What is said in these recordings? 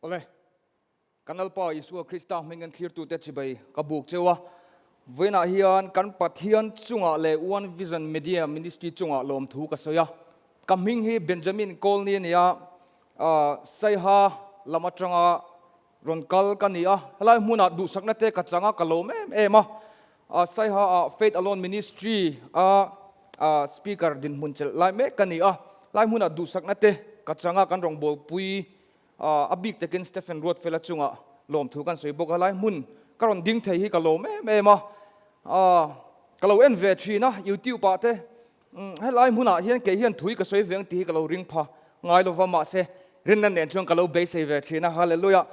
Awle, kan Lalpa Isua Krista hmingin thlirtute chibai ka buk cheu a. Vawiinah hian kan Pathian chungah leh One Vision Media Ministry chungah lawmthu ka sawi a. Ka hming hi Benjamin Kawlni a ni a, Saiha lam atanga rawn kal ka ni a. Helai hmunah duhsakna te ka chang a, ka lawm em em a. Saiha ah Faith Alone Ministry a Speaker dinhmun chelh lai mek ka ni a. Helai hmunah duhsakna te ka chang a, kan rawngbawlpui A bik takin Stephen Ruatfela chungah lawmthu kan sawi bawk a, lai hmun ka rawn ding thei hi ka lawm em em a, ka lo en ve thin a YouTube ah te, helai hmunah hian kei hian thui ka sawi ve ang tih hi ka lo ring pha ngai lova, mahse rinna nen chuan ka lo beisei ve thin a, Hallelujah.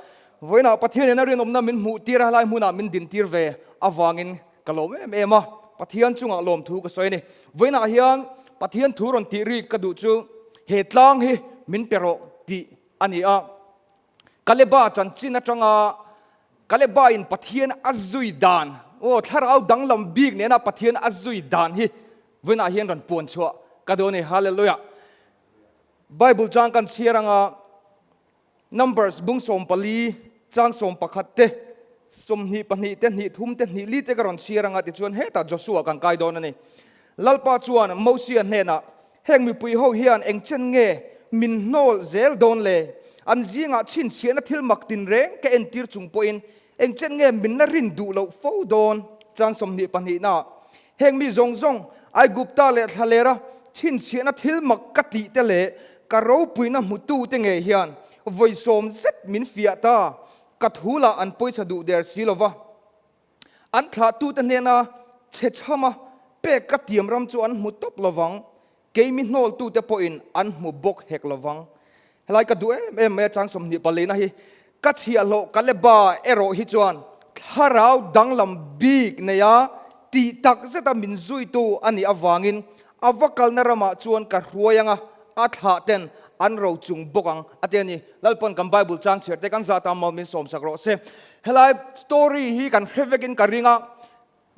Vawiinah Pathian in a rinawmna min hmuh tir a, helai hmunah min din tir ve avangin ka lawm em em a, Pathian chungah lawmthu ka sawi a ni. Vawiinah hian Pathian thu rawn tih rik ka duh chu he tlang hi min pe rawh tih a ni a. Kaleba chanchin atanga Kaleba in Pathian a zui dan, aw thlarau danglam bik nena Pathian a zui dan hi vawiinah hian rawn puan chhuah ka duh a ni. Hallelujah. Bible chang kan chhiar anga Numbers bung 14 chang 11 te, 22 te, hnih thum te, hnih li te ka rawn chhiar anga tichuan hetah Joshua kan kai dawn a ni. Lalpa chuan Mosia hnenah, Heng mipui ho hian eng chen nge min hnawl zel dawn le? An zingah chhinchhiahna thil mak tinreng ka entir chung pawhin eng chen nge min la rin duh loh fo dawn? Chang 22 naah, Heng mi zawng zawng, Aigupta leh Thlalera chhinchhiahna thil mak ka tih te leh ka ropuina hmutute ngei hian vawi sawm zet min fiah ta, ka thu lah an pawisa duh der si lo va. An thlahtute hnena chhe chhama pek ka tiam ram chu an hmu tawp lo vang, keimi hnawltute pawhin an hmu bawk hek lo vang. Helai ka duh em em mai a chang 24 na hi ka chhiahhlawh Kaleba erawh hi chuan thlarau danglam bik neia tih tak zeta min zuitu a nih avangin a va kalna ramah chuan ka hruai anga a thlah ten an ro chung bawk ang a ti a ni. Lalpawn kan Bible chang chhiar te kan zah ta maw min sawmsak rawh se. Helai story hi kan hre vekin ka ring a,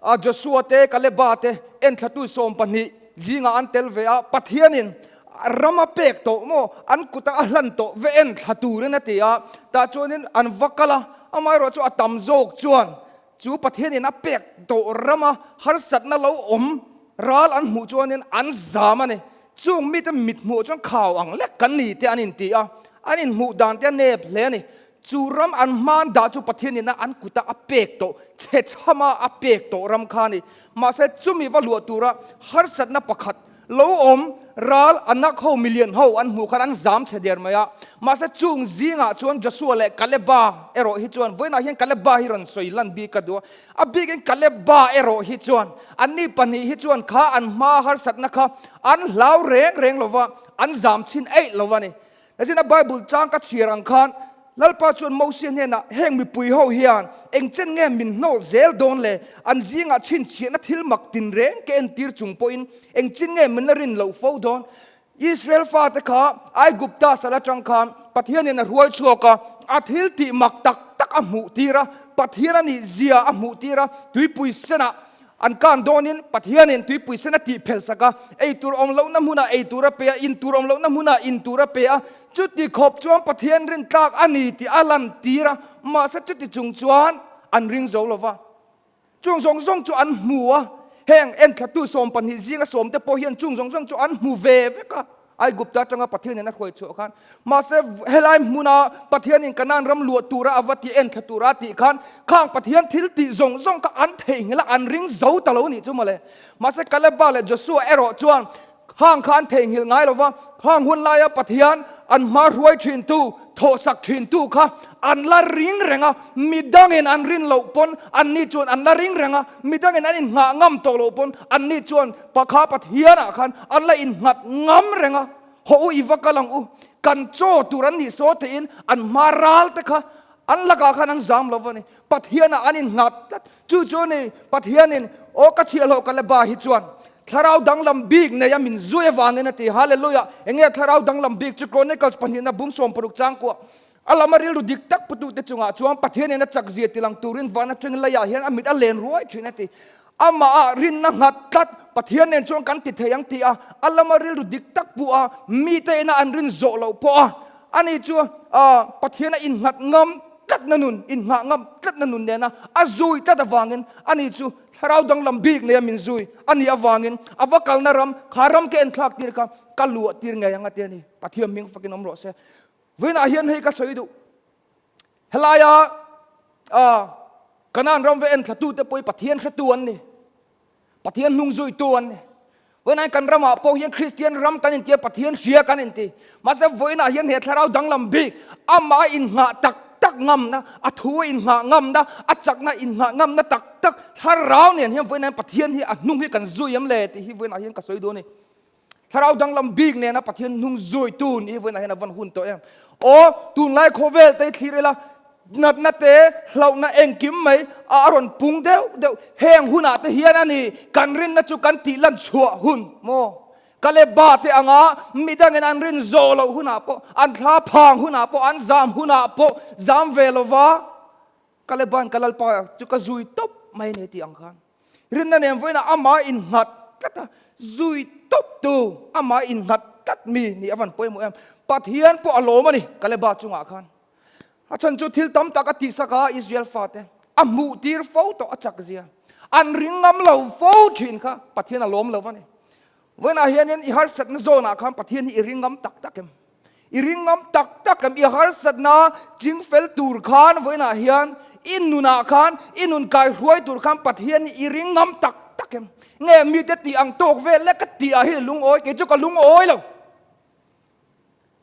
A Joshua te, Kaleba te, enthlatu 12 zingah an tel ve a, Pathianin ram a pek tawh maw, an kuta a hlan tawh ve enthla turin a ti a, tah chuanin an va kal a, amaherawh chu a tam zawk chuan chu Pathianin a pek tawh rama harsatna lo awm ral an hmuh chuanin an zam a ni. Chung mite mithmuh chuan khau ang lek kan ni te an inti a, an inhmuh dan te a nep hle a ni. Chu ram an hman dah chu Pathian ina an kuta a pek tawh, chhechhama a pek tawh ram kha a ni. Mahse, chumi va luah tura harsatna pakhat lo awm, ral anak ho, milian ho an hmuh khan an zam chhe der mai a. Mahse, chung zingah chuan Joshua leh Kaleba erawh hi chuan, vawiinah hian Kaleba hi rawn sawi lan bik ka duh a, a bikin Kaleba erawh hi chuan, anni pahnih hi chuan kha an hma harsatna kha an hlau reng reng lo va, an zam chhin eih lo a ni. Hezina Bible chang ka chhiar ang khan Lalpa chuan Mosia hnenah, Heng mipui ho hian eng chen nge min hnawh zel dawn le? An zingah chhinchhiahna thil mak tinreng ka entir chung pawhin eng chin nge min la rin loh fo dawn? Israel fate kha Aigupta sal atang khan Pathianin a hruai chhuak a, a thil tih mak tak tak a hmuh tir a, Pathian a nih zia a hmuh tir a, tuipui senah An kan dawnin Pathianin tuipui sen a tih phel sak a, ei tur awm lohna hmunah ei tur a pe a, in tur awm lohna hmunah in tur a pe a. Chuti khawp chuan Pathian rintlak a ni tih a lantir a, mahse chuti chung chuan an ring zo lo va. Chung zawng zawng chu an hmu a, heng enthlatu 12 zinga sawmte pawh hian chung zawng zawng chu an hmu ve vek a. Aigupta atanga Pathianin a hruai chhuah khan, mahse helai hmuna Pathianin Kanaan ram luah tura a va tih en thla tura a tih khan, khang Pathian thil tih zawng zawng kha an theihnghilh a, an ring zo ta lo nih chu mawle. Mahse Kaleba leh Joshua erawh chuan khang kha an theihnghilh ngai lo va, khang hun laia Pathian an hma hruai thintu, thawhsak thintu kha an la ring reng a, midangin an rin loh pawn anni chuan an la ring reng a, midangin an inngah ngam tawh loh pawn anni chuan Pakha Pathianah khan an la innghat ngam reng a, Haw u i va kal ang u, kan chaw tur an nih saw theihin an hma ral te kha an lakah khan an zam lo va ni. Pathianah an innghat tlat. Chu chu ni Pathianin aw ka chhiahhlawh ka la ba hi chuan thlarau danglam bik nei a min zui avangin a ti. Hallelujah! Enge thlarau danglam bik chu Chronicles pahnihna bung 60 chang kuah a lama rilru dik tak putute chungah chuan Pathianin a chakzia tilang turin van atang leiah hian a mit a len ruai thin a ti. Amah ah rinna nghat tlat Pathian nen chuan kan ti thei ang tih a, a lama rilru dik tak pu a, mite ina an rin zawh loh pawh a, Ani chu Pathian a innghat ngam tlatna nun, inngah ngam tlatna nun nena a zui tlat avangin ani chu thlarau danglam bik neia min zui a nih avangin a va kalna ram, kha ram ka enthlak tir kha ka luah tir ngei ang a ti a ni. Pathian hming fakin awm rawh se. Vawiinah hian hei ka sawi duh. Helaia Kanaan ram va enthlatute pawh hi Pathian hretu an ni. Pathian hnung zuitu an ni. Vawiinah hian kan ramah pawh hian Kristian ram kan inti a, Pathian hria kan inti. Mahse vawiinah hian he thlarau danglam bik, amah inngah tak tak ngamna, a thu a inngah ngamna, a chakna inngah ngamna tak tak thlarau nen hian vawiinah hian Pathian hi a hnung hi kan zui em le tih hi vawiinah hian ka sawi dawn a ni. Thlarau danglam bik nena Pathian hnung zuitu ni hi vawiinah hian a van hun tawh em. Aw, tunlai khawvel te hi thlir ila, natna te, hlauhna engkim mai a rawn pung deuh deuh. Heng hunah te hian a ni kan rinna chu kan tih lan chhuah hun maw? Kaleba te anga midangin an rin zawh loh hunah pawh, an thla phang hunah pawh, an zam hunah pawh zam ve lova Kaleba'n ka Lalpa chu ka zui tawp mai a ni tih ang khan. Rinna nen vawiinah amah innghat tlat a, zui tawp tu amah innghat tlat mi nih a van pawimawh em. Pathian pawh a lawm a ni Kaleba chungah khan. A chhan chu thil tam tak a tihsak a, Israel fate a hmuh tir fo tawh a chak zia. An ring ngam lo fo thin kha Pathian a lawm lo a ni. Vawiinah hianin i harsatna zawnah khan Pathian hi i ring ngam tak tak em? I ring ngam tak tak em? I harsatna ching fel tur khan vawiinah hian i nunah khan i nun kai hruai tur khan Pathian hi i ring ngam tak tak em? Nge mite tih ang tawk vel lek ka tih ah hi lungawi kei chu ka lungawi lo.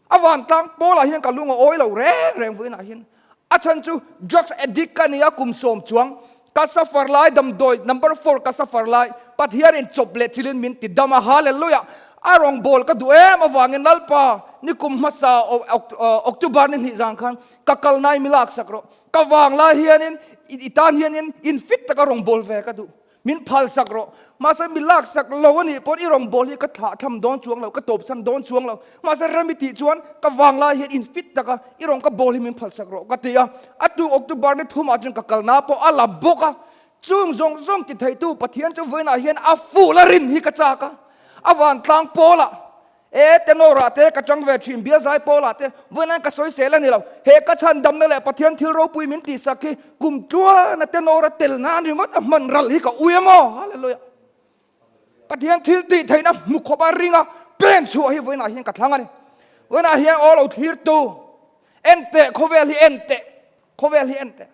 A vantlang pawlah hian ka lung a awi lo reng reng vawiinah hian. A chhan chu drugs addict ka nia kum sawm chuang ka suffer lai damdawi number four ka suffer lai Pathian in chawp leh thilin min ti dam a hallelujah a rawngbawl ka duh em avangin Lalpa ni kum hmasa October ni hnih zang khan ka kal nai mi lak sak rawh ka vang lai hianin i tan hianin in fit taka rawngbawl ve ka duh Min phal sak rawh. Mahse mi lak sak lo a nih pawn i rawngbâwl hi ka thlah tham dawn chuang lo, ka tawpsan dawn chuang lo. Mahse rem i tih chuan ka vanglai hian in fit taka i rawn ka bâwl hi min phal sak rawh ka ti a. A tuk October ni thumah chuan ka kalna pawh a la bawk a. Chung zawng zawng ti theitu Pathian chu vawiinah hian a fuh la rin hi ka chak a. A vantlang pawlah E, Tenor-ah te ka chang ve thin, Bialzai Paul-ah te, vawiin ka sawi sel a ni lo. He ka chhan damna leh Pathian thil ropui min tihsak hi kum tluana Tenor-a tel nan ringawt a hman ral hi ka ui em aw! Hallelujah! Pathian thil tih theihna hmu khawp a ringa pen chhuah hi vawiinah hian ka thlang a ni. Vawiinah hian aw lo thlir tu, en teh, khawvel hi en teh, khawvel hi en teh.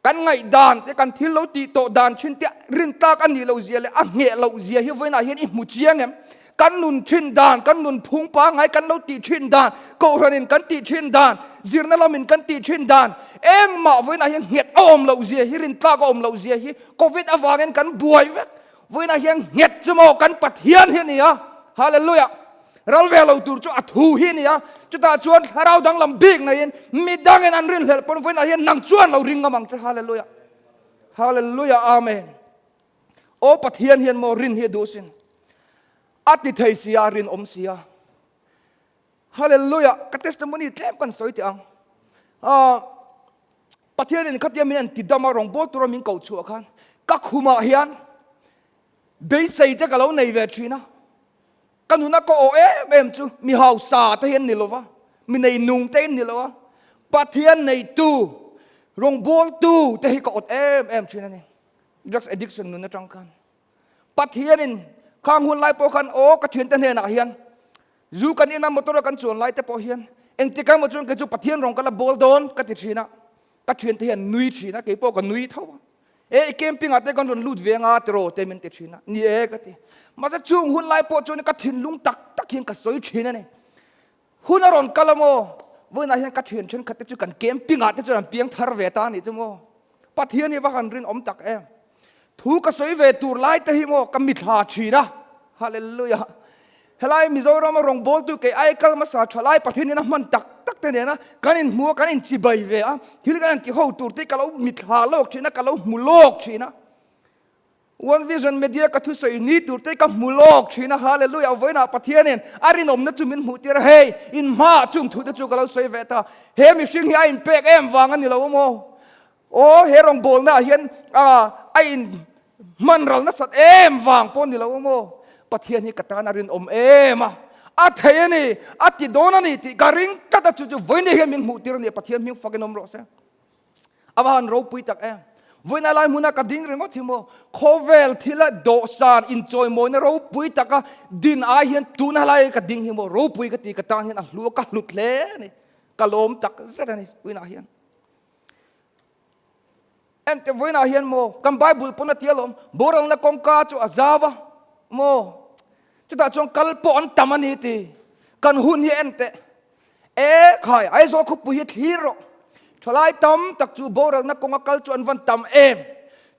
Kan ngaihdan te, kan thil lo tih tawh dan thin te rin tlak a nih loh zia leh a ngheh loh zia hi vawiinah hian i hmu chiang em? Kan nun thin dan, kan nun phung pangngai kan lo tih thin dan, kohhranin kan tih thin dan, zirna lamin kan tih thin dan, engmah vawiinah hian nghet a awm loh zia hi, rin tlak a awm loh zia hi Covid avangin kan buai vek. Vawiinah hian nghet chu maw kan Pathian hi a ni a, Hallelujah! Ral ve lo tur chu a thu hi a ni a, chutah chuan thlarau danglam bik neiin mi dangin an rinhlelh pawn vawiinah hian nang chuan lo ring ngam ang che. Hallelujah! Hallelujah! Amen! Aw Pathian hian maw rin hi a duh sin. A ti thei si a, a rinawm si a. Hallelujah! Ka testimony tlem kan sawi teh ang. Ah, Pathianin khatia min an ti dam a, rawngbawl tura min koh chhuah khan ka khumah hian beisei te ka lo nei ve thin a. Ka nuna ka awh em em chu mi hausa te hi an ni lo va, mi nei nung te hi an ni lo a, Pathian neitu, rawngbawltu te hi ka awt em em thin a ni. Drugs addiction nun atang khan Pathianin khang hun lai pawh khan aw ka thiante hnenah hian zu kan ina motor a kan chuan lai te pawh hian engtik emaw chuan kei chu Pathian rawng ka la bawl dawn ka ti thin a, ka thiante hian nui thin a, kei pawh ka nui tho a. E i camping ah te kan rawn lut ve anga tiraw te min ti thin a, ni e ka ti. Mahse chung hun lai pawh chuan ka thinlung tak tak hian ka sawi thin a ni. Hun a rawn kal a maw? Vawiinah hian ka thian thenkhat te chu kan camping ah te chuan an piang thar ve ta a nih chu maw? Pathian hi va han rinawm tak em. Thu ka sawi ve tur lai te hi maw ka mithla thin a. Hallelujah. Helai Mizorama rawngbawltu kei ai kal hmasa tha lai Pathianin a hman tak tak te nena kan inhmu a, kan inchibai ve a, thil kan han ti ho tur te hi ka lo mithla lawk thin a, ka lo hmu lawk thin a. One Vision Media ka thusawi ni tur te hi ka hmu lawk thin a, Hallelujah, vawiinah Pathianin a rinawmna chu min hmuh tir a, hei inhmaah chung thu te chu ka lo sawi ve ta, he mihring hi a inpek em vang a ni lo maw? Aw, he rawngbawlnaah hian a in hman ral nasat em vang pawh ni lo maw? Pathian hi ka tan a rinawm em a. A thei a ni, a ti dawn a ni tih ka ring tlat a, chu chu vawiin hian min hmuh tir a ni, Pathian hming fakin awm rawh se. A va han ropui tak em. Vawiin lai hmuna ka ding ringawt hi maw, khawvel thila dawhsan inchawimawina ropui taka din ai hian tuna lai ka ding hi maw ropui ka ti, ka tan hian a hlu a, ka hlut hle a ni, ka lawm tak zet a ni vawiinah hian. Ente vawiinah hian maw kan Bible pawn a ti alawm, boralna kawngka chu a zau a maw, chutah chuan kal pawh an tam a ni ti, kan hun hi ente e khai Aizawl khawpui hi thlir rawh, thalai tam tak chu boralna kawnga kal chu an van tam em,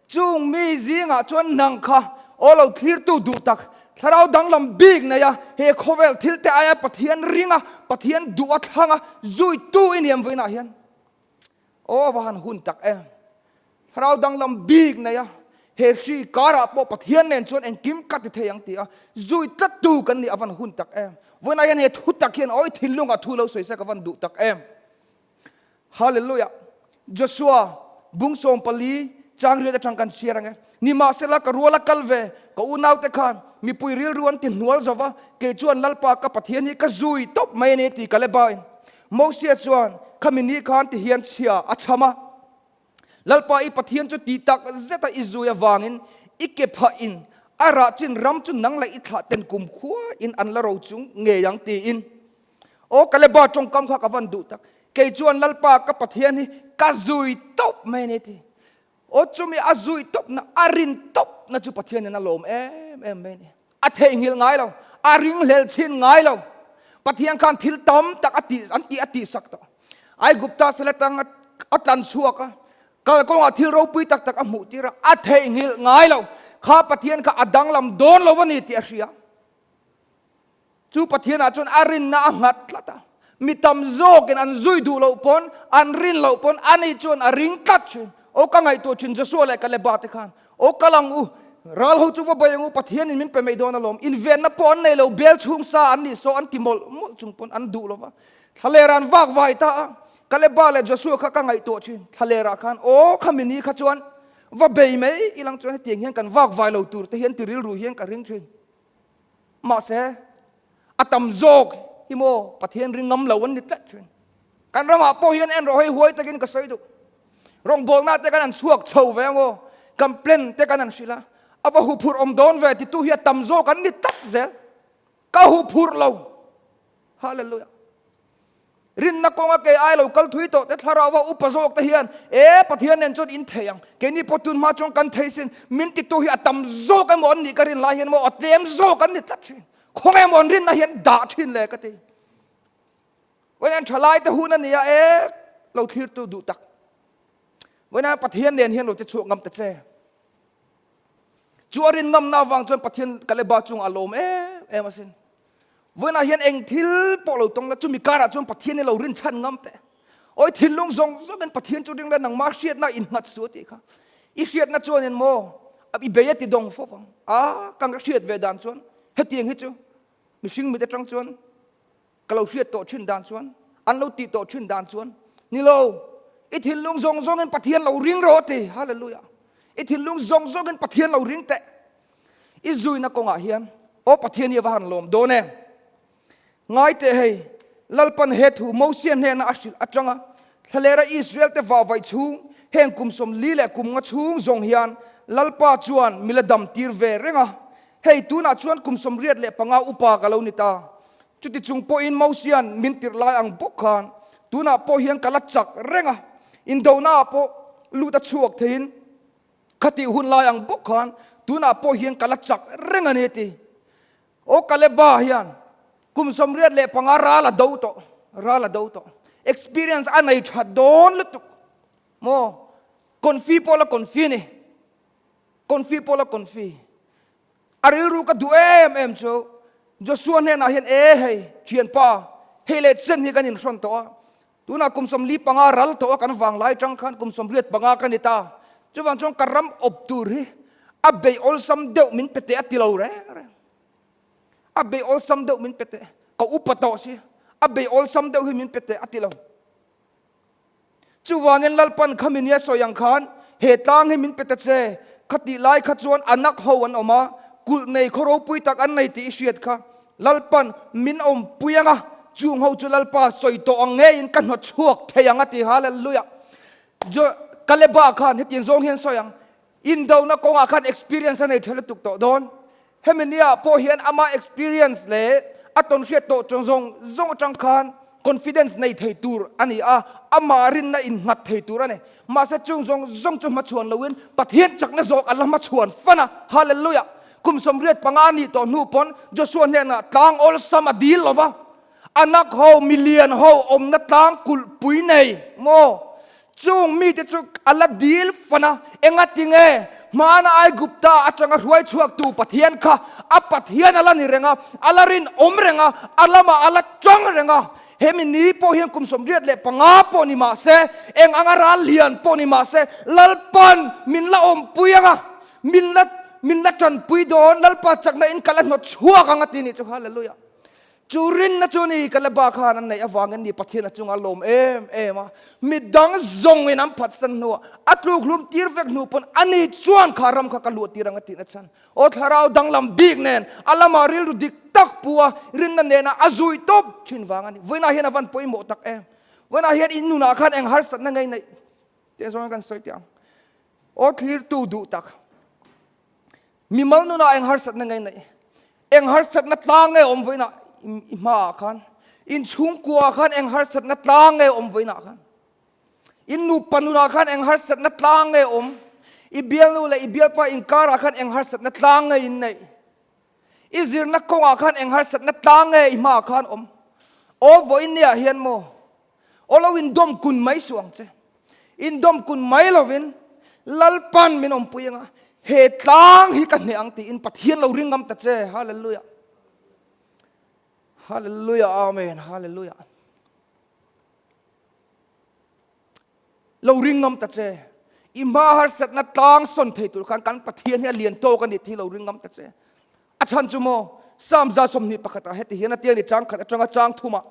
chung mi zingah chuan nang kha aw lo thlirtu duh tak, thlarau danglam bik nei a, he khawvel thil te aia Pathian ringa, Pathian duh a thlanga zuitu i niam vawiinah hian. Aw va han hun tak em. Thlarau danglam bik nei a, he hri karah pawh Pathian nen chuan engkim ka ti thei ang ti a, zui tlat tu kan nih a van hun tak em. Vawiinah hian he thu tak hian awi thinlungah thu lo sawi se ka van duh tak em. Hallelujah. Joshua bung 14 chang riat atang kan chhiar ang e. Nimahsela ka ruala kal ve, ka unaute khan mipui rilru an ti hnual zo va, kei chuan Lalpa ka Pathian hi ka zui tawp mai a ni ti Kaleba in Mosia chuan khami ni khan ti hian chhia a chham a, Lalpa i Pathian chu tih tak zeta i zui avangin i ke phah in a rah chin ram chu nang leh i thlah ten kum khua in an la ro chung ngei ang tiin. Aw Kaleba tawngkam kha ka van duh tak, kei chuan Lalpa ka Pathian hi ka zui tawp mai a ni ti. Aw chumi a zui tawp na, a rin tawp na chu Pathian in a lawm em em mai a ni. A theihnghilh ngai lo, a ringhlel chhin ngai lo. Pathian khan thil tam tak a tih, an tih a tihsak tawh. Aigupta sal atang a tlan chhuak a, kalkawngah thil ropui tak tak a hmuh tir a, a theihnghilh ngai lo. Kha Pathian kha a danglam dawn lo a ni tih a hria. Chu Pathianah chuan a rinna a nghat tlat a. Mi tam zawkin an zui duh loh pawn, an rin loh pawn ani chuan a ring tlat thin. Aw ka ngaihtuah thin Joshua leh Kaleba te khan, Aw kal ang u, ral ho chu va bai ang u, Pathianin min pe mai dawn alawm, invenna pawh an nei lo, bel chhung sa an nih saw an ti mawlh mawlh chung pawn an duh lo va. Thlaler an vak vai ta a, Kaleba leh Joshua kha ka ngaihtuah thin, thlalerah khan, Aw khami ni kha chuan va bei mai ilang chuan hetiang hian kan vak vai lo tur te hian ti rilru hian ka ring thin. Mahse, a tam zawk hi maw Pathian ring ngam lo an ni tlat thin. Kan ramah pawh hian en rawh hei huai takin ka sawi duh. Rawngbawlna te kan han chhuak chho ve maw, kan plan te kan han hrilh a, a va huphurh awm dawn ve titu hi a tam zawk an ni tlat zel. Ka huphurh lo. Hallelujah. Rinna kawnga kei ai lo kal thui tawh te thlarau upa zawk te hian e Pathian nen chuan in thei ang, keini pawh tun hma chuan kan thei sin, min titu hi a tam zawk emaw an nih ka rin lai hian maw a tlem zawk an ni tlat thin, khawnge maw an rinna hian dah thin le ka ti. Vawiin thalai te hun a nia e lo thlirtu duh tak. Vawiin Pathian nen hian lo che chhuak ngam ta che. Chu a rin ngamna avang chuan Pathian Kaleba chung a lawm em em asin. Vawiinah hian eng thil pawh lo tawng la, chumi karah chuan Pathian hi lo rin chhan ngam teh. Awi thinlung zawng zawngin Pathian chu ring la, nangmah hriatna innghat su a tih kha. I hriatna chuanin maw i bei a ti dawng fo vang. A, ka hriat ve dan chuan hetiang hi chu mihring mit atang chuan Ka lo hriat tawh thin dan chuan, an lo tih tawh thin dan chuan, ni lo, i thinlung zawng zawngin Pathian lo ring rawh ti. Hallelujah. I thinlung zawng zawngin Pathian lo ring teh. I zuina kawngah hian, aw Pathian hi a va han lawm dawn em. Ngai teh hei, Lalpan he thu Mosia hnena a hrilh atanga thlalera Israel te vahvaih chhung, heng kum 40 leh kum nga chhung zawng hian Lalpa chuan mi la dam tir ve reng a. Hei tunah chuan kum 85 upa ka lo ni ta. Chuti chung pawhin Mosia'n min tirh lai ang bawk khan tunah pawh hian ka la chak reng a, indonaah pawh lut a chhuak theiin khatih hun lai ang bawk khan tunah pawh hian ka la chak reng a ni a ti. Aw Kaleba hian kum 85 ral a do tawh, ral a do tawh. Experience a nei tha dawn lutuk maw? Confi pawh la confi a ni, confi pawh la confi. A rilru ka duh em em chu Joshua hnenah hian, E hei, thianpa, hei leh chen hi kan inhrawn tawh a, tunah kum 45 ral tawh a kan vanglai tang khan kum 85 ka ni ta, chuvang chuan ka ram awp tur hi a bei awlsam deuh min pe teh a ti lo reng reng. A bei awlsam deuh min pe teh, ka upa tawh si, a bei awlsam deuh hi min pe teh a ti lo. Chuvangin Lalpan khami nia sawi ang khan he tlang hi min pe ta che, khatih lai kha chuan anak ho an awm a, kulh nei khaw ropui tak an nei tih i hriat kha. Lalpan min awmpui anga chung ho chu Lalpa sawi tawh ang ngeiin ka hnawt chhuak thei ang a ti. Hallelujah. Jo Kaleba khan hetiang zawng hian sawi ang, Indona kawngah khan experience a nei tha lutuk tawh dawn. Hemi nia pawh hian ama experience leh a tawn hriat tawh chuang zawng zawng atang khan confidence nei thei tur a ni a, amah rinna innghat thei tur a ni. Mahse chung zawng zawng chu hmachhuan loin Pathian chakna zawk a la hmachhuan fan a. Hallelujah! Kum 85 nih tawh hnu pawn Joshua hnenah tlang awlsam a dil lo va, anak ho, milian ho awmna tlang kulhpui nei maw? Chung mite chu a la dil fan a, engati nge hmana Aigupta atanga hruai chhuaktu Pathian kha a Pathian a la ni reng a, a la rinawm reng a, a lamah a la chang reng a. Hemi ni pawh hian kum 75 pawh ni mah se, eng anga ral lian pawh ni mah se, Lalpan min la awmpui ang a, min la min la tanpui dawn, Lalpa chakna in ka la hnawt chhuak ang a ti nih chu. Hallelujah! Chu rinna chu ni Kaleba khan an neih avangin ni Pathian a chunga lawm em em a, midang zawngin an phatsan hnuah a tluk hlum tir vek hnu pawn ani chuan kha ram kha ka luah tir ang a tihna chhan aw thlarau danglam bik nen a lamah rilru dik tak pu a rinna nena a zui tawp thin vang a ni. Vawiinah hian a van pawimawh tak em. Vawiinah hian in nunah khan eng harsatna ngei neih te zawng kan sawi teh ang. Aw thlirtu duh tak. Mimal nunah eng harsatna nge neih? Eng harsatna tlang nge awm vawiinah i hmaah khan? In chhungkuaah khan eng harsatna tlang nge awm vawiinah khan? In nupa nunah khan eng harsatna tlang nge awm? I bialnu leh i bialpa inkarah khan eng harsatna tlang nge in neih? I zirna kawngah khan eng harsatna tlang nge i hmaah khan awm? Aw vawiin niah hian maw? Aw lo indawm kun mai suh ang che. Indawm kun mai lovin Lalpan min awmpui anga he tlang hi ka hneh ang tiin Pathian lo ring ngam ta che. Hallelujah. Hallelujah. Amen. Hallelujah. Lo ring ngam ta che. I hma harsatna tlang sawn thei tur khan kan Pathian hi a lian tawk a ni tih lo ring ngam ta che. A chhan chu maw, Psalm 121 ah heti hian a tia ni chang khat atanga chang thumah,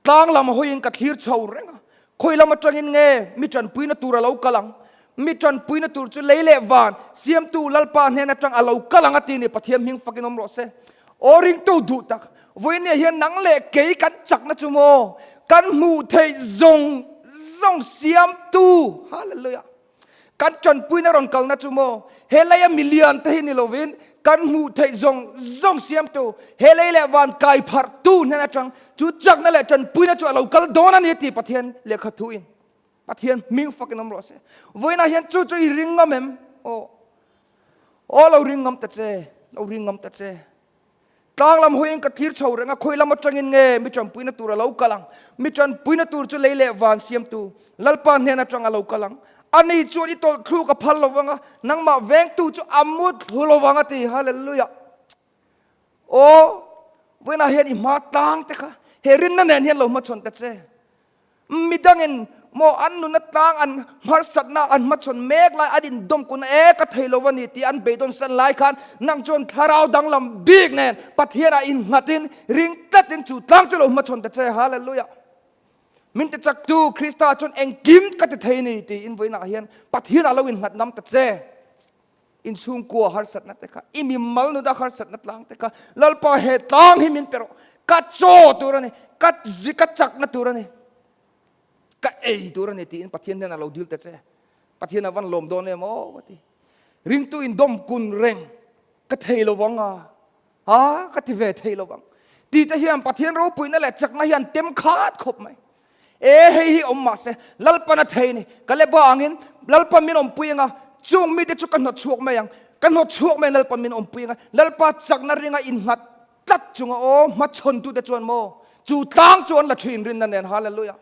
Tlang lam hawiin ka thlir chho reng a, khawi lam atangin nge mi tanpuina tur a lo kal ang? Mi tanpuina tur chu lei leh van siamtu Lalpa hnen atang a lo kal ang a ti ni, Pathian hming fakin awm rawh se. Aw ringtu duh tak, vawinia hian nang leh kei kan chakna chu maw, kan hmuh theih zawng zawng siamtu, Hallelujah! Kan ṭanpuina rawn kalna chu maw, he leia milian te hi ni lovin kan hmuh theih zawng zawng siamtu, he lei leh van kai pharhtu hnen aṭang chu chakna leh ṭanpuina chu a lo kal dawn a ni tih Pathian lehkha thuin Pathian hming fakin awm rawh se. Vawiinah hian chu chu i ring ngam em? Aw, aw lo ring ngam ta che, lo ring ngam ta che. Tlang lam hawiin ka thlir chho reng a, khawi lam atangin nge mi tanpuina tur a lo kal ang? Mi tanpuina tur chu lei leh van siamtu Lalpa hnen atang a lo kal ang. Ani chuan i tawlh thluk a phal lovang a, nangmah vengtu chu a mu thlu lovang a ti. Hallelujah! Aw, vawiinah hian i hma tlang te kha he rinna nen hian lo hmachhawn ta che. Midangin maw an nuna tlang an hmarsatna an hmachhawn mek lai an indawm kun e ka thei lo a ni tih an beidawn san lai khan nang chuan thlarau danglam bik nen Pathianah innghatin ring tlatin chu tlang chu lo hmachhawn ta che. Hallelujah! Min ti chaktu Krista chuan engkim ka ti thei ni tiin vawiinah hian Pathianah lo innghat ngam ta che. Inchhungkua harsatna te kha, i mimal nuda harsatna tlang te kha, Lalpa he tlang hi min pe rawh, ka chaw tur a ni, ka zi ka chakna tur a ni, ka ei tur a ni tiin Pathian hnenah lo dil ta che. Pathian a van lawm dawn em aw ka ti. Ringtu indawm kun reng ka thei lo vang a, ha ka ti ve thei lo vang. Ti te hian Pathian ropuina leh chakna hian tem khat khawp mai. E hei hi awm mah se, Lalpan a thei ni, ka le ba angin Lalpa min awmpui anga, chung mite chu ka hnawt chhuak mai ang, ka hnawt chhuak mai Lalpa min awmpui anga, Lalpa chakna ringa innghat tlat chunga aw hmachhawntute chuan maw chu tlang chu an la thin rinna nen Hallelujah.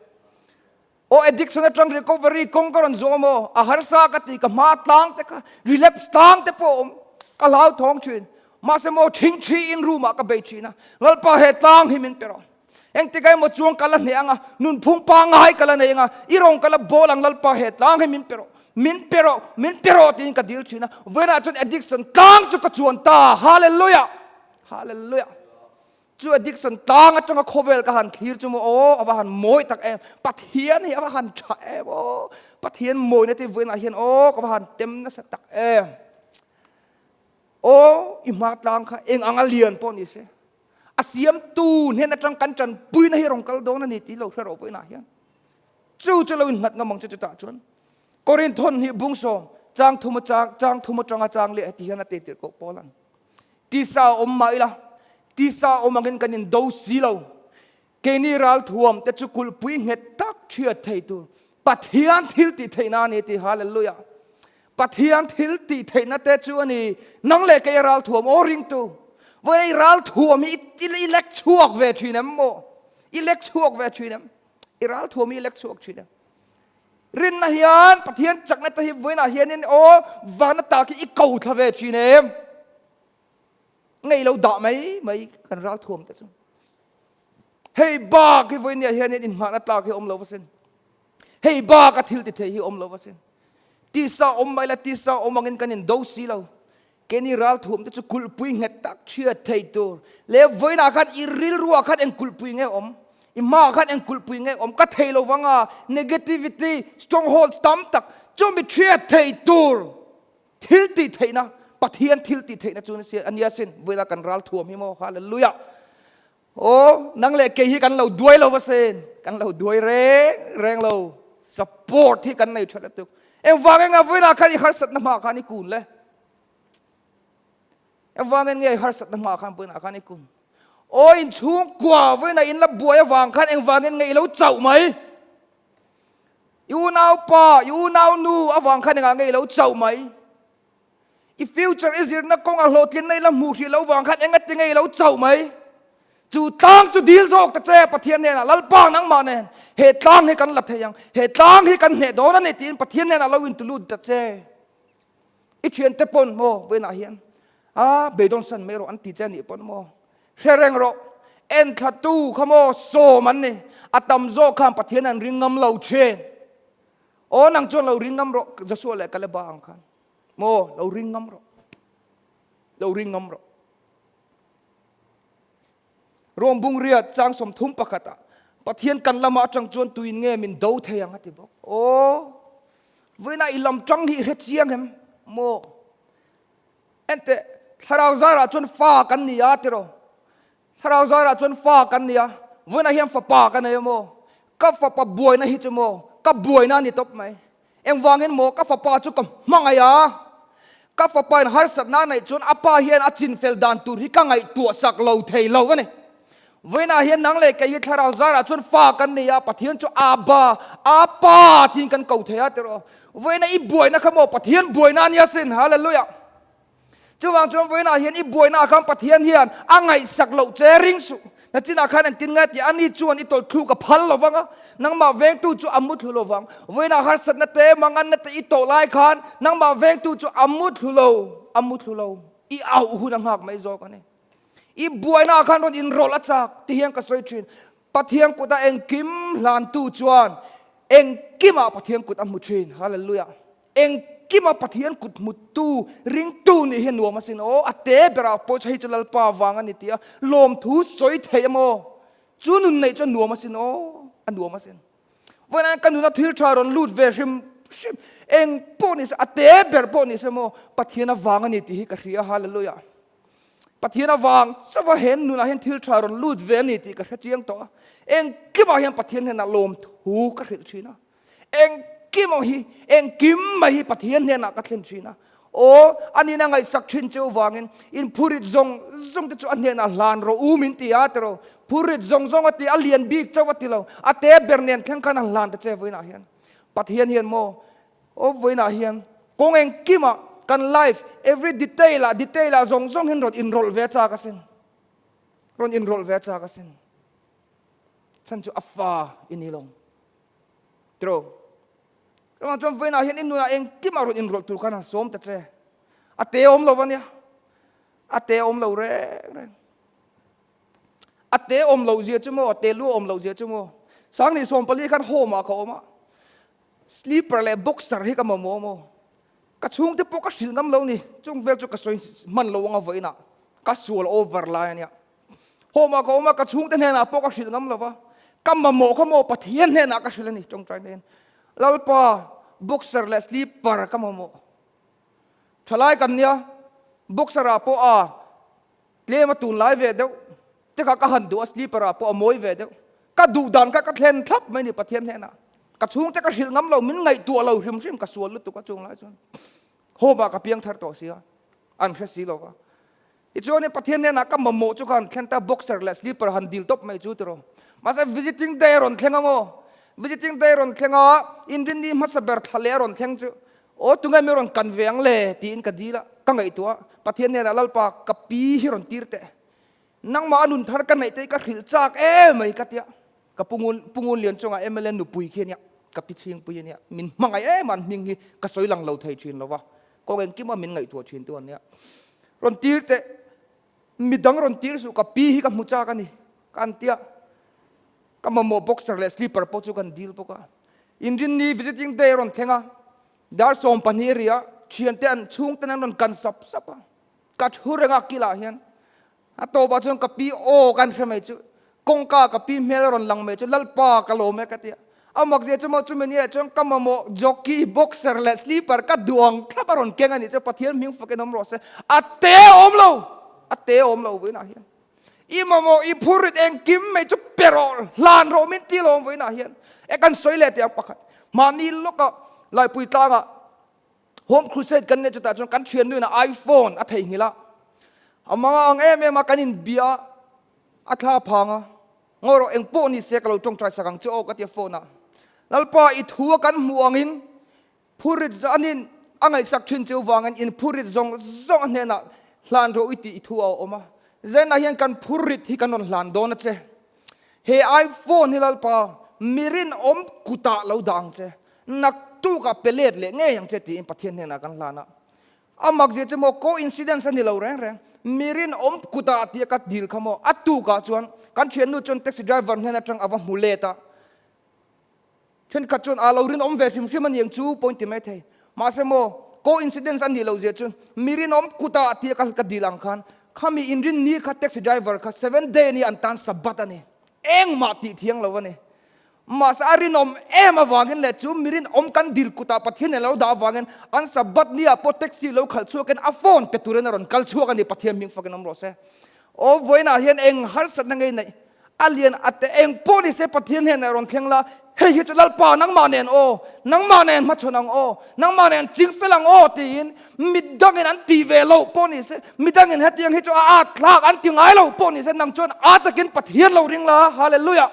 Aw addiction atang recovery kawng ka rawn zawh maw a harsa ka ti ka hma tlang te kha relapse tlang te pawh awm ka hlau thawng thin mahse maw thingthi in room ah ka bei thin a Lalpa he tlang hi min pe rawh Engtik emaw chuang ka la hneh anga, nunphung pangngai ka la nei anga, i rawng ka la bawl ang Lalpa he tlang hi min pe rawh, min pe rawh, min pe rawh tiin ka dil thin a. Vawiinah chuan addiction tlang chu ka chuan ta. Hallelujah! Hallelujah! Chu addiction tlang atanga khawvel ka han thlir chu maw aw, a va han mawi tak em. Pathian hi a va han tha em aw. Pathian mawina te vawiinah hian aw, ka va han tem nasa tak em. Aw, i hma tlang kha eng anga lian pawh ni se. A siamtu hnen atang kan tanpuina hi rawn kal dawn a ni tih lo hre rawh vawiinah hian. Chu chu lo innghat ngam ang che chutah chuan. Korinthon hi bung sawm chang thum chang chang thum atanga chang leh heti hian a te tirh koh pawl ang. Tisa awm mah ila, tisa awm angin kan indo si lo. Keini ralthuam te chu kulhpui nghet tak thiat thei tur Pathian thil tih theihna a ni ti Hallelujah. Pathian thil tih theihna te chu a ni nang leh kei a ralthuam aw ringtu. Vawi ralthuam hi i lek chhuak ve thin em maw? I lek chhuak ve thin em? I ralthuam hi i lek chhuak thin em? Rinna hian Pathian chakna te hi vawiinah hianin aw vana tak hi i ko thla ve thin em? Ngei lo dah mai mai kan ralthuam te chu. Hei bak hi vawinia hianin inhmahna tlak hi awm lo asin. Hei bak a thil ti thei hi awm lo asin. Tisa awm mai la tisa awm angin kan indo si lo. Keini ralthuam te chu kulhpui nghet tak chhiat thei tur. Le vawiinah khan i rilruah khan eng kulhpui nge awm? I hmaah khan eng kulhpui nge awm? Ka thei lo vanga negativity strongholds tam tak chumi chhiat thei tur thil tih theihna Pathian thil tih theihna chu a nia sin. Vawiinah kan ralthuam hi maw? Hallelujah! Aw, nang leh kei hi kan lo duai lo va sen. Kan lo duai reng reng lo. Support hi kan nei tha lutuk. Engvang enga vawiinah khan i harsatna hmaah khan i kun le? Engvang en nge i harsatna hmaah khan vawiinah khan i kun? Aw, in chhungkua vawiinah in la buai avang khan engvangin nge i lo chauh mai? I unaupa, i unaunu avang khan engah nge i lo chauh mai? I future i zirna kawng a hlawhtlinna i la hmuh hrih lo vang khan engati nge i lo chauh mai? Chu tlang chu dil zawk ta che Pathian hnenah, Lalpa nangmah nen he tlang hi kan la thei ang, he tlang hi kan hneh dawn a ni tiin Pathian hnenah lo intulut ta che. I thiante pawn maw vawiinah hian a beidawn san mai rawh an ti che a nih pawn maw hre reng rawh enthlatu kha maw sawm an ni a tam zawk khan Pathian an ring ngam lo thin. Aw nang chuan lo ring ngam rawh Joshua leh Kaleba ang khan. Maw lo ring ngam rawh. Lo ring ngam rawh. Rom bung riat chang 31 ah Pathian kan lama atang chuan tuin nge min do thei ang a ti bawk. Aw vawiinah i lam tang hi i hre chiang em? Maw ente thlarau zarah chuan fa kan ni a tiraw. Thlarau zarah chuan fa kan ni a, vawiinah hian fapa ka nei a maw? Ka fapa buaina hi chu maw ka buaina a ni tawp mai. Engvangin maw ka fapa chu ka hmangaih a, ka fapa in harsatna a neih chuan a pa hian a chinfel dan tur hi ka ngaihtuah sak lo thei lo a ni. Vawiinah hian nang leh kei hi thlarau zarah chuan fa kan nei a, Pathian chu Abba, Apa tiin kan ko thei a tiraw. Vawiinah i buaina kha maw Pathian buaina a nia sin, Hallelujah! Chuvang chuan vawiinah hian i buainaah khan Pathian hian a ngaihsak loh che ring suh. Nachinah khan engtin nge tih ani chuan i tawlhthluk a phal lo vang a, nangmah vengtu chu a muthlu lo vang. Vawiinah harsatna te, manganna te i tawh lai khan nangmah vengtu chu a muthlu lo, a muthlu lo. I auh hun a nghak mai zawk a ni. I buainaah khan rawn inrawlh a chak ti hian ka sawi thin. Pathian kut a engkim hlantu chuan engkimah Pathian kut a hmu thin. Hallelujah. Engkima Pathian kut hmutu ringtu nih hi nuam asin aw, a te berah pawh hei chu Lalpa vang a ni tia lawmthu sawi thei emaw chu nun neih chu a nuam asin aw, a nuam asin. Vawiin ka nuna thil tha rawn lut ve hrim hrim eng pawh ni se, a te ber pawh ni se maw Pathian avang a ni tih hi ka hria, Hallelujah. Pathian avang chauha he nunah hian thil tha rawn lut ve a ni tih ka hre chiang tawh a, engkimah hian Pathian hnenah lawmthu ka hrilh thin a. Engkim hi, engkim mai hi Pathian hnenah ka thlen thin a. Aw, anin a ngaihsak thin che uvangin in phurit zawng zawng te chu a hnenah hlan rawh u min ti a tiraw. Phurit zawng zawng a ti, a lian bik chauh a ti lo. A te ber nen thleng khan a hlan ta che vawiinah hian. Pathian hian maw, aw vawiinah hian kawng engkimah kan life every detail ah, detail ah zawng zawng hian rawn inrawlh ve chak asin. Rawn inrawlh ve chak asin. Chhan chu a fa i ni lo. Tiraw? Chuvang chuan vawiinah hian i nunah engkim a rawn inrawlh tur khan han sawm ta che. A te awm lo ania. A te awm lo reng reng. A te awm loh zia chu maw, a te lu awm loh zia chu maw. Sangni 14 khan home ah ka awm a. Sleeper leh boxer hi ka mamawh maw. Ka chhungte pawh ka hrilh ngam lo ni. Chung vel chu ka sawi hman lo anga vawiinah. Ka sual over lai ania. Home ah ka awm a, ka chhungte hnenah pawh ka hrilh ngam lo va, ka mamawh kha maw Pathian hnenah ka hrilh a ni tawngtai nen. Lalpa, boxer leh sleeper ka mamawh. Thalai kan nia, boxer ah pawh a tlem a tunlai ve deuh. Te kha ka han duh a, sleeper ah pawh a mawi ve deuh. Ka duh dan kha ka thlen thlap mai ni Pathian hnenah. Ka chhungte ka hrilh ngam lo, min ngaihtuah lo hrim hrim ka sual lutuk a chung lai chuan. Home ah ka piang thar tawh si a, an hre si lo va. Tichuanin Pathian hnenah ka mamawh chu ka han thlen ta, boxer leh sleeper han dil tawp mai chu tiraw. Mahse visiting day a rawn thleng a maw? Visiting day a rawn thleng a, inrinni hmasa ber thla leh a rawn thleng chu, aw tunge mi rawn kan ve ang le tiin ka dil a, ka ngaihtuah a, Pathian hnenah Lalpa ka pi hi rawn tir teh. Nangmah a nun thar ka neih te hi ka hrilh chak em mai ka tia. Ka pungun pungun lian chungah mla nupui khi ania, ka pi chhingpui ania, min hmangaih em an hming hi ka sawi lang lo thei thin lo va, kawng engkim a min ngaihtuah thin tu ania. Rawn tir teh, midang rawn tir suh ka pi hi ka hmu chak a ni ka an tia. Ka mamawh boxer leh slipper pawh chu kan dil bawk a. Inrinni visiting day a rawn thleng a, dar 12 a ri a, thiante an chhungten an rawn kan sap sap a. Ka thu reng a kilah hian a tawpah chuan ka pi aw kan hre mai chu kawngka ka pi hmel a rawn lang mai chu Lalpa ka lawm e ka ti a. A mak zia chu maw chumi ni ah chuan ka mamawh jockey, boxer leh sleeper ka duh ang thlap a rawn keng a nih chu Pathian hming fakin awm rawh se. A te awm lo! A te awm lo vawiinah hian. I mamawh i phurrit engkim mai chu pe rawh, hlan rawh min ti lawm vawiinah hian. E kan sawi leh teh ang pakhat. Mahni lawkah Laipui tlangah Home Crusade kan neih chutah chuan kan thiannu in a iPhone a theihnghilh a, a manga ang em em a kan inbia a thla a phang a, ngawi rawh eng pawh ni se ka lo tawngtai sak ang che aw ka ti a phone ah. Lalpa i thu a kan hmuh angin phurit anin a ngaihsak thin cheu vangin in phurit zawng zawng a hnenah hlan rawh i tih i thu a awm a, Zenah hian kan phurit hi kan rawn hlan dawn a che. He iPhone hi Lalpa mi rinawm kutah lo dah ang che, naktukah pe let leh ngei ang che tiin Pathian hnenah kan hlan a. A mak zia chu maw coincidence a ni lo reng reng, mi rinawm kutah tia ka dil kha maw a tukah chuan kan thiannu chuan taxi driver hnen atang a va hmu let a. Thenkhat chuan a lo rinawm ve hrim hrim a ni ang chu pawhin ti mai thei. Mahse maw, coincidence a nih loh zia chu mi rinawm kutah tia ka ka dil ang khan khami inrin ni kha taxi driver kha seven day ni an tan sabbath a ni. Engmah tih thiang lo a ni. Mahse a rinawm em avangin leh chu mi rinawm kan dil kutah Pathian a lo dah avangin an sabbath ni ah pawh taxi lo khalh chhuakin a phone pe turin a rawn kal chhuak a ni Pathian hming fakin awm rawh se. Aw vawiinah hian eng harsatna ngei neih A lian a te eng pawh ni se Pathian hnenah rawn thleng la, hei hi chu Lalpa nangmah nen aw, nangmah nen hmachhawn ang aw, nangmah nen ching fel ang aw tiin midangin an ti ve lo pawh ni se, midangin hetiang hi chu a at thlak an ti ngai lo pawh ni se, nang chuan a takin Pathian lo ring la, Hallelujah!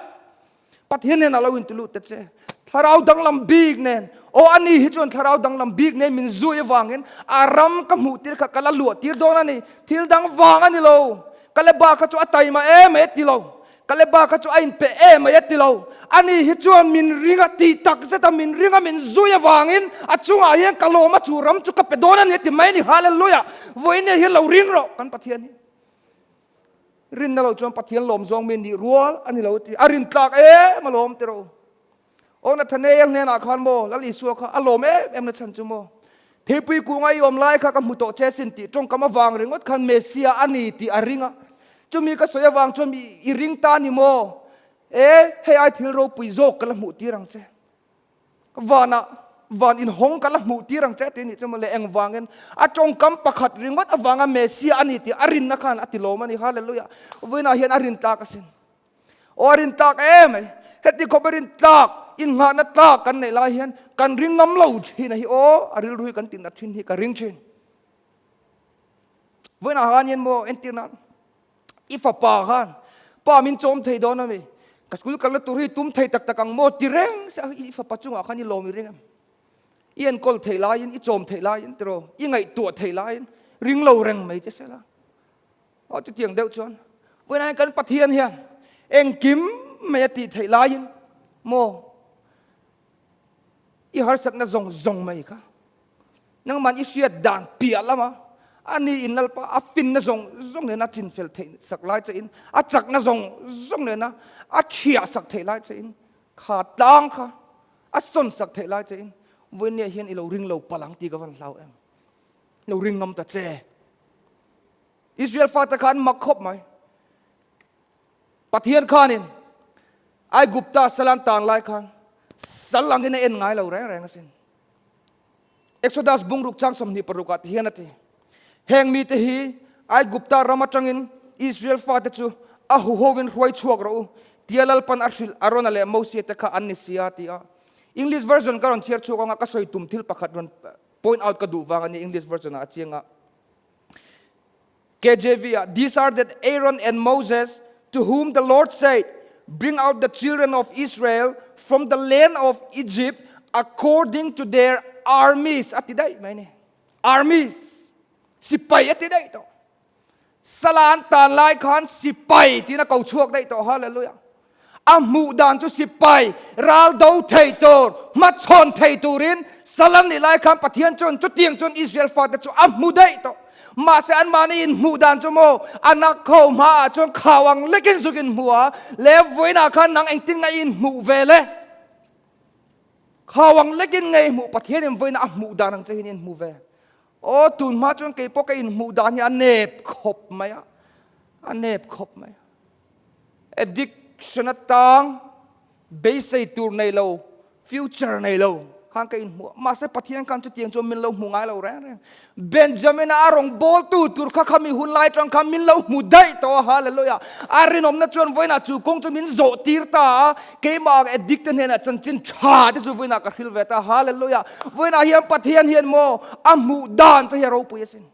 Pathian hnenah lo inti lut ta che. Thlarau danglam bik nen, aw ani hi chuan thlarau danglam bik nen min zui avangin a ram ka hmuh tir kha ka la luah tir dawn a ni. Thil dang vang a ni lo. Kaleba kha chu a taima em mai a ti lo. Kaleba kha chu a inpe em mai a ti lo. Ani hi chuan min ring a, tih tak zet a min ring a, min zui avangin a chungah hian ka lawm a, chu ram chu ka pe dawn a ni a ti mai a ni. Hallelujah! Vawiin hian lo ring rawh kan Pathian hi. Rinna lo chuan Pathian lawm zawng mi nih rual a ni lo ti. A rin tlak em a lawm tiraw. Aw Nathanael hnenah khan maw Lal Isua kha a lawm em em na chhan chu maw? Theipui kunga i awm lai kha ka hmu tawh che sin tih tawngkam avang ringawt khan Messiah a ni tih a ring a. Chumi ka sawi avang chuan mi i ring ta ni maw? E, hei ai thil ropui zawk ka la hmuh tir ang che. Vanah van inhawng ka la hmuh tir ang che tih nih chu maw le engvangin a tawngkam pakhat ringawt avanga Messiah a ni tih a rinna khan a ti lawm a ni. Hallelujah! Vawiinah hian a rin tlak asin. Aw a rin tlak em mai. Heti khawp a rin tlak, innghahna tlak kan neih lai hian kan ring ngam lo thin a hi aw, a rilru hi kan tinat thin hi ka ring thin. Vawiinah khan hian maw entir nan i fapa khan pa min chawm thei dawn a mi, ka school kalna tur hi tum thei tak tak ang maw ti reng se i fapa chungah khan i lawm i ring em? I enkawl theih laiin, i chawm theih laiin tiraw, i ngaihtuah theih laiin ring lo reng mai che sela. Aw chutiang deuh chuan vawiinah hian kan Pathian hian engkim mai a tih theih laiin maw i harsatna zawng zawng mai kha nangman i hriat dan piah lama ani in Lalpa a finna zawng zawng nena chinfel theih sak lai che in a chakna zawng zawng nena a thiah sak theih lai che in kha tlang kha a sawn sak theih lai che in vawiinah hian i lo ring lo palang tih ka van hlau em lo ring ngam ta che. Israel fate kha an mak khawp mai. Pathian khanin Aigupta sal an tan lai khan sal angin a en ngai lo reng reng asin. Exodus bungruk chang 26 ah ti hian a ti. Heng mite hi Aigupta ram atangin Israel fate chu A huhovin hruai chhuak rawh u, tia Lalpan a hrilh Arona leh Mosia te kha an ni sia, ti a. English version ka rawn chhiar chhuak anga ka sawi tum thil pakhat rawn point out ka duh vang a ni English version ah a chiang a. KJV ah, These are that Aaron and Moses to whom the Lord said, Bring out the children of Israel from the land of Egypt according to their armies a ti daih mai ni. Armies, sipai a ti daih tawh. Sala an tan lai khan sipai tiin a ko chhuak daih tawh. Hallelujah. A hmuh dan chu sipai ral do thei tur, hmachhawn thei turin sala nih lai khan Pathian chuan chutiang chuan Israel fate chu a hmu daih tawh. Mahse anmahni in hmuh dan chu maw a nak kho hmaah chuan khau ang lekin zuk in hmu a, le vawiinah khan nang engtin nge i inhmuh ve le? Khau ang lekin nge i hmuh? Pathianin vawiinah a hmuh dan ang che hian i inhmu ve. Aw, tun hma chuan kei pawh ka inhmuh dan hi a nep khawp mai a, a nep khawp mai a. Addiction atang beisei tur nei lo, future nei lo khan ka inhmuh a. Mahse Pathian khan chutiang chuan min lo hmu ngai lo reng reng. Benjamin-a a rawn bawltu tur kha kha mi hun lai atang khan min lo hmu daih tawh a, hallelujah. A rinawmna chuan vawiinah chu kawng chu min zawh tir ta a, keimah ang addict te hnenah chanchin tha te chu vawiinah ka hril ve ta, hallelujah. Vawiinah hian Pathian hian maw a hmuh dan che hi a ropui asin.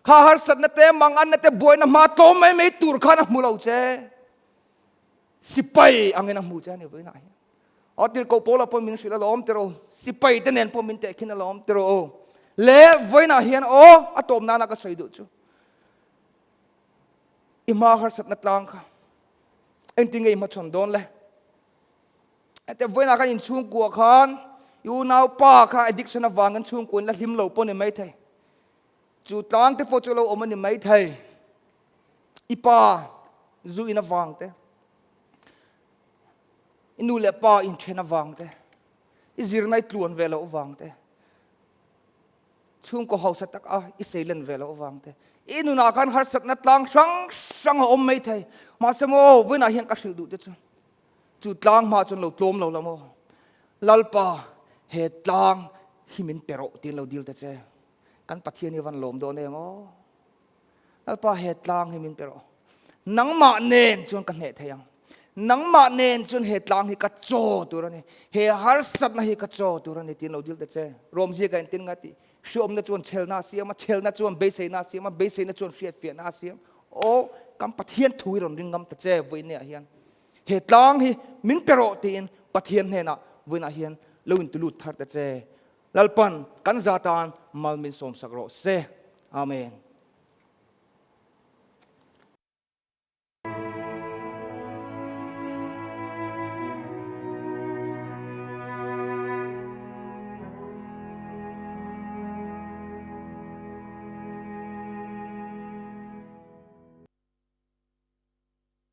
Kha harsatna te, manganna te, buaina hma tlawm mai mai tur khan a hmu lo che. Sipai angin a hmu che a ni vawiinah hian. Aw tirhkoh Paula pawh min hrilh alawm tiraw, sipai te nen pawh min tehkhin alawm tiraw aw. Le vawiinah hian aw a tawp nana ka sawi duh chu. I hma harsatna tlang kha engtin nge i hmachhawn dawn le? Hete vawiinah khan inchhungkua khan i unaupa kha addiction avang kan chhungkua in la hlim lo pawh ni maithei. Chu tlang te pawh chu lo awm a ni maithei. I pa zu in avang te, i nu leh pa inthen avang te, i zirna i tluan ve loh avang te, chhungkaw hausa tak a i seilen ve loh avang te, i nunah khan harsatna tlang hrang hrang a awm maithei. Mahse maw, vawiinah hian ka hrilh duh te chu, chu tlang hma chuan lo tlawm lo la maw? Lalpa, he tlang hi min pe rawh tiin lo dil ta che. Kan Pathian hi van lawm dawn em aw? Lalpa he tlang hi min pe rawh. Nangmah nen chuan ka hneh thei ang. Nangmah nen chuan he tlang hi ka chaw tur a ni. He harsatna hi ka chaw tur a ni tiin lo dil ta che. Rawmzia ka entin nga tih. Hriawmna chuan chhelna a siam a, chhelna chuan beiseina a siam a, beiseina chuan hriatfiahna a siam. Aw, kan Pathian thu hi rawn ring ngam ta che vawiinah hian. He tlang hi min pe rawh tiin Pathian hnenah vawiinah hian lo intulut thar ta che. Lalpan kan za tan mal min sawmsak rawh se. Amen.